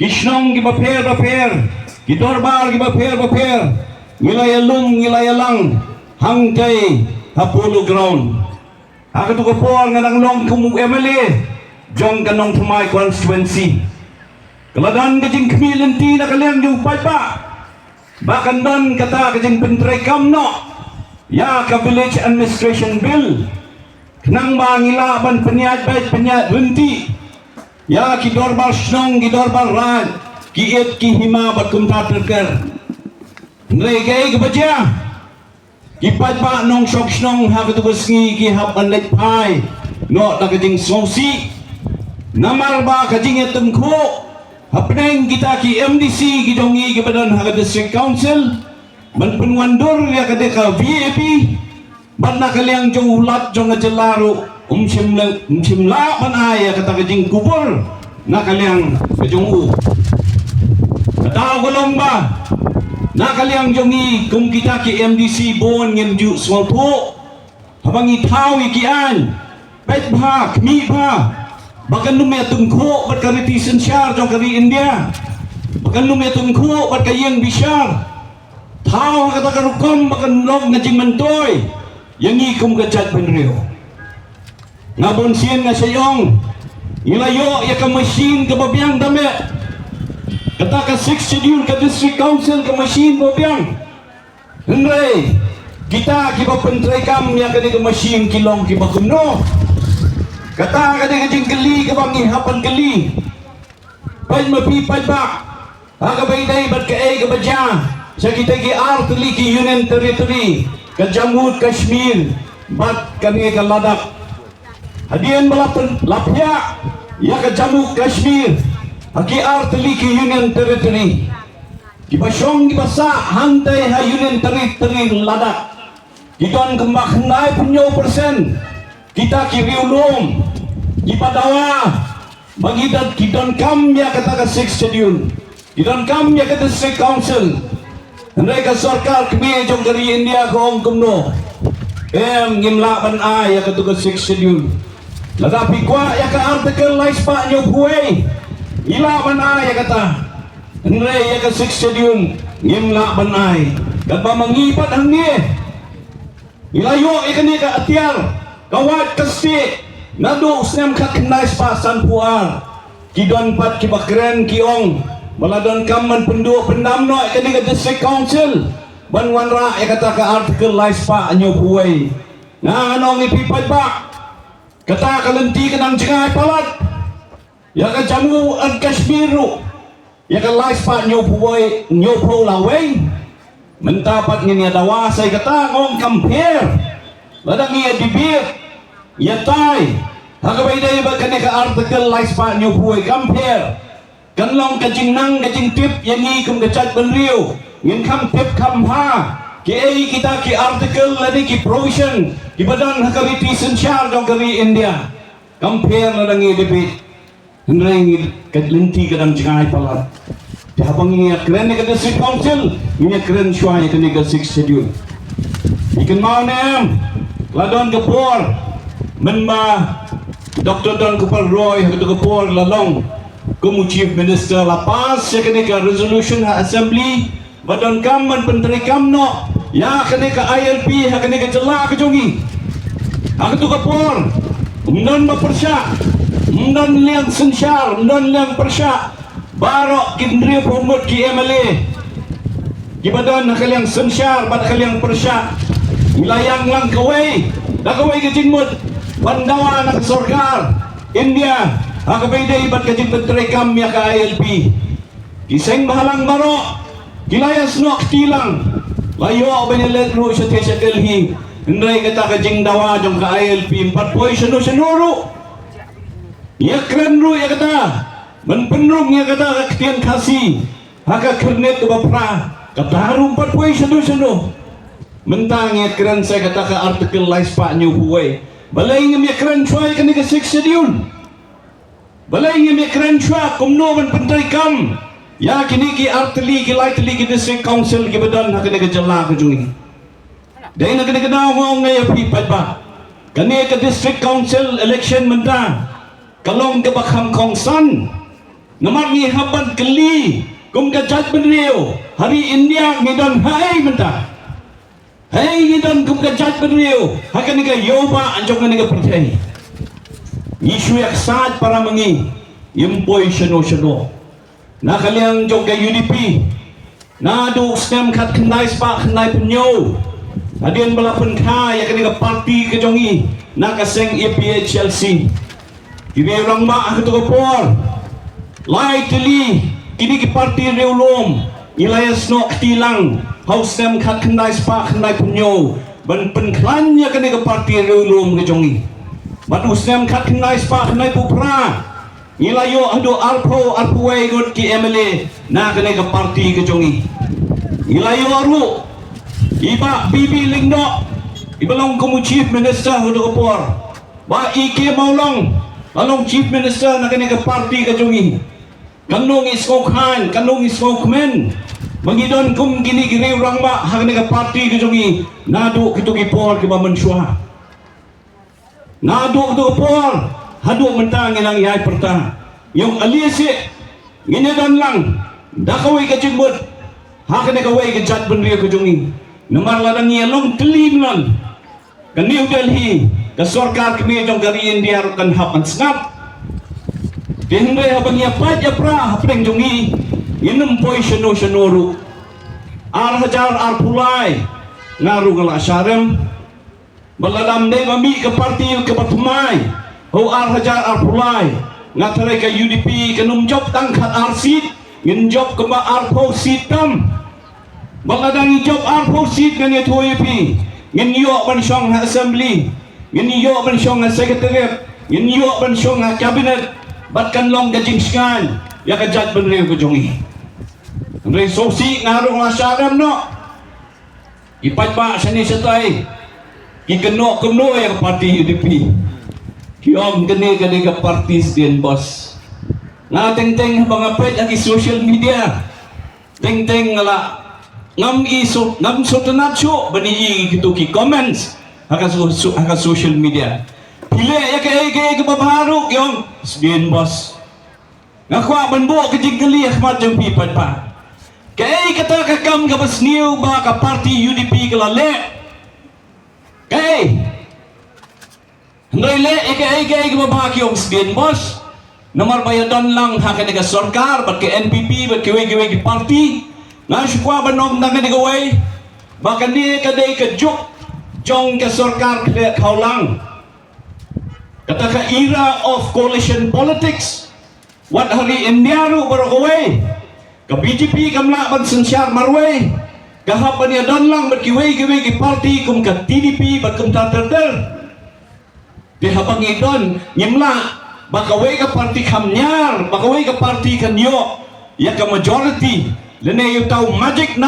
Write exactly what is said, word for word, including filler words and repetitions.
ki shnong kiba pher bapher, ki dorbar kiba pher bapher, ngi la ïalum, ngi la ïalang hangtei ha Polo Ground. Ha katu ka por nga dang long kum u M L A jong ka Nongthymmai constituency. Ka la don ka jingkhmih lynti na ka liang jong u paidbah ba kan don kata ka jingpyntreikam noh ïa ka Village Administration Bill, khnang ba ngi lah ban pynïaid beit pynïaid ryntih ïa ki dorbar shnong, ki dorbar raid, ki it, ki hima bad kumta ter ter. Hynrei kaei kaba jia, ki paidbah nongshong shnong ha katu ka sngi ki hap ban leit phai noh da ka jingsngewsih, namar ba ka jingïatyngkhuh hapdeng kita ki M D C ki jong ngi kiba don ha ka District Council ban pynwandur ïa ka dei ka V A P, bad na ka liang jong u Lat jong ka jylla ruh um shym lah, um shym lah ban ai ïa kata ka jingkubur na ka liang ka jong u. Ka daw ka long ba na ka liang jong ngi kum kita ki M D C bun ngim ju sngewthuh haba ngi thaw ïa ki aiñ, peit bha, khmih bha ba kan ym ïatyngkhuh bad ka riti synshar jong ka ri India, ba kan ym ïatyngkhuh bad ka ïing bishar. Thaw ha kata ka rukom ba kan long ka jingmyntoi ïa ngi kum ka jaitbynriew. Nga bunsien nga shait ong, ngi la ïoh ïa ka machine kaba biang, tang ba kata ka Sixth Schedule, ka District Council, ka machine ba biang. Hynrei kita kiba pyntreikam ïa kane ka machine ki long kiba kumno? Kata ka dei ka jingkylli kaba ngi hap ban kylli. Peit ma phi paidbah, ha kaba ïadei bad kaei kaba jia sha kita ki artylli ki Union Territory, ka Jammu Kashmir bad kane ka Ladakh. Hadien ba la pyn-, la phiah ïa ka Jammu Kashmir ha ki artylli ki Union Territory, kiba shong kiba sah hangtei ha Union Territory Ladakh ki don kumba khyndai phew percent kita ki riewlum kiba dawa ba ki don, ki donkam ïa kata ka Sixth Schedule, ki donkam ïa ka District Council. Hynrei ka sorkar kmie jong ka ri India ka ong kumno? Em, ngim lah ban ai ïa katu ka Sixth Schedule. Lada phi kwah ïa ka Article lai spah hynñiew phew wei, ngi lah ban ai ïa kata. Hynrei ïa ka Sixth Schedule ngim lah ban ai. Katba ma ngi pat hangne, ngi la ïoh ïa kane ka atiar, ka wad ka stieh naduh u snem khatkhyndai spah sanphew ar. Ki don pat kiba kren ki ong ba la donkam ban pynduh pyndam noh ïa kane ka District Council ban wanrah ïa kata ka Article lai spah hynñiew phew wei. Nga ngan ong ïa phi paidbah, kata ka lynti ka dang jngai palat. Ïa ka Jammu and Kashmir ruh, ïa ka lai spah hynñiew phew wei, hynñiew phew la wei. Mynta pat ngin ïa dawa sa ïa kata, nga ong kam pher. Lada ngi ïa debate, ïa tai ha kaba ïadei bad kane ka Article lai spah hynñiew phew wei, kam pher. Kan long ka jingnang ka jingtip ïa ngi kum ka jaitbynriew. Ngin kham tip kham bha kiei kita ki article lane ki provision kiba don ha ka riti synshar jong ka ri India. Kam pher lada ngi ïa debate. Hynrei ngi, ka lynti ka dang jngai palat. Te haba ngi ïa kren ïa ka District Council, ngi ïa kren shuwa ïa kane ka Sixth Schedule. Ngi kynmaw ne em, la don ka por mynba Doctor Don Kupar Roy, ha kata ka por la long kum u Chief Minister, la pass ïa kane ka resolution ha Assembly, ba donkam ban pyntreikam noh ïa kane ka I L P ha kane ka jylla ka jong ngi. Ha katu ka por, ym don ba pyrshah, ym don liang synshar, ym don liang pyrshah. Baroh ki hynriewphew ngut ki M L A kiba don ha ka liang synshar bad ka liang pyrshah, ngi la ïalang kawei da kawei ka jingmut ban dawa na ka sorkar India ha kaba ïadei bad ka jingpyntreikam ïa ka I L P. Ki seng bhalang baroh ki la ïasnoh kti lang. La ïoh ban ïaleit ruh shatei sha Delhi. Hynrei kata ka jingdawa jong ka I L P ym pat poi shano shano ruh. Ïa kren ruh ïa kata, ban pynrung ïa kata ka ktien Khasi ha ka Khyrnit kaba phra, kata ruh ym pat poi shano shano. Mynta ngi ïa kren sa ïa kata ka Article lai spah hynñiew phew wei. Balei ngim ïa kren shuwa ïa kane ka Sixth Schedule? Balei ngim ïa kren shuwa kumno ban pyntreikam ïa kine ki artylli ki laitylli ki District Council kiba don ha kane ka jylla ka jong ngi? Dei na kane ka daw nga ong ïa phi paidbah, kane ka District Council election mynta ka long kaba kham kongsan. Namar ngi hap ban kylli kum ka jaitbynriew ha ri India ngi don haei mynta. Haei ngi don kum ka jaitbynriew ha kane ka ïewbah jong kane ka pyrthei. Ngi shu ïaksaid para ma ngi, ym poi shano shano. Na ka liang jong ka U D P, naduh u snem khatkhyndai spah khyndaiphew hynñiew, hadien ba la pynkha ïa kane ka party ka jong ngi na ka seng A P H L C, ki riew rangbah ha kato ka por lai tylli, kine ki party riewlum, ngi la ïasnoh kti lang ha u snem khatkhyndai spah khyndaiphew hynñiew ban pynkhlaiñ ïa kane ka party riewlum ka jong ngi. Bad u snem khatkhyndai spah khyndaiphew phra, ngi la ïoh haduh arphew, arphew wei ngut ki M L A na kane ka party ka jong ngi. Ngi la ïoh ruh i Bah B B Lyngdoh, iba long kum u Chief Minister ha kato ka por. Bah E K Mawlong la long Chief Minister na kane ka party ka jong ngi. Katno ngi sngewkhlaiñ, katno ngi sngewkmen ba ngi don kum kine ki riew rangbah ha kane ka party ka jong ngi naduh kito ki por kiba mynshuwa. Naduh kato ka por haduh mynta ngi nang ïai pyrta. Ïong ale seh ngin ïa don lang da kawei ka jingmut ha kane kawei ka jaitbynriew ka jong ngi. Namar lada ngi ïa long tylli mlien, ka New Delhi, ka sorkar kmie jong ka ri India ruh kan hap ban sngap. Te hynrei haba ngi ïa pait ïa pra hapdeng jong ngi, ngin ym poi shano shano ruh. Ar hajar arphew lai nga ruh nga la sharem. Bad lada ym dei ba mih ka party kaba thymmai ha u ar hajar arphew lai, nga tharai ka U D P kan ym jop tang khatar seat, ngin jop kumba arphew seat tam. Bad lada ngi jop arphew seat, ngan ïathuh ïa phi, ngin ïoh ban shong ha assembly, ngin ïoh ban shong ha secretariat, ngin ïoh ban shong ha cabinet. Bad kan long ka jingshngaiñ ïa ka jaitbynriew ka jong ngi. Hynrei sngewsih nga ruh nga sharem noh. Ki paidbah shane shatai ki kynnoh kumno ïa ka party U D P. Ki ong kane ka dei ka party sdien boss. Nga teng teng haba nga peit ha ki social media, teng teng nga la, ngam i so, ngam sngewtynnat shuh ban i kito ki comments ha ka so, so, ha ka social media. Phi leh ïa kaei kaei kaba bha ruh ki ong sdien boss. Nga kwah ban buh ka jingkylli ha khmat jong phi paidbah. Kaei kata ka kam kaba sniew ba ka party U D P ka la leh? Kaei? Hynrei leh ïa kaei kaei kaba bha ki ong sdien boss. Namar ba ïa don lang ha kane ka sorkar bad ka N P P bad kiwei kiwei ki party. Nga shu kwah ban ong tang kane kawei ba kane ka dei ka juk jong ka sorkar khleh khawlang. Kata ka era of coalition politics. Wat ha ri India ruh baroh kawei, ka B J P kam lah ban synshar marwei, ka hap ban ïa don lang bad kiwei kiwei ki party kum ka T D P bad kumta ter ter. Te haba ngi don ngim lah ba kawei ka party kham ñiar, ba kawei ka party kan ïoh ïa ka majority lane ïa uta u magic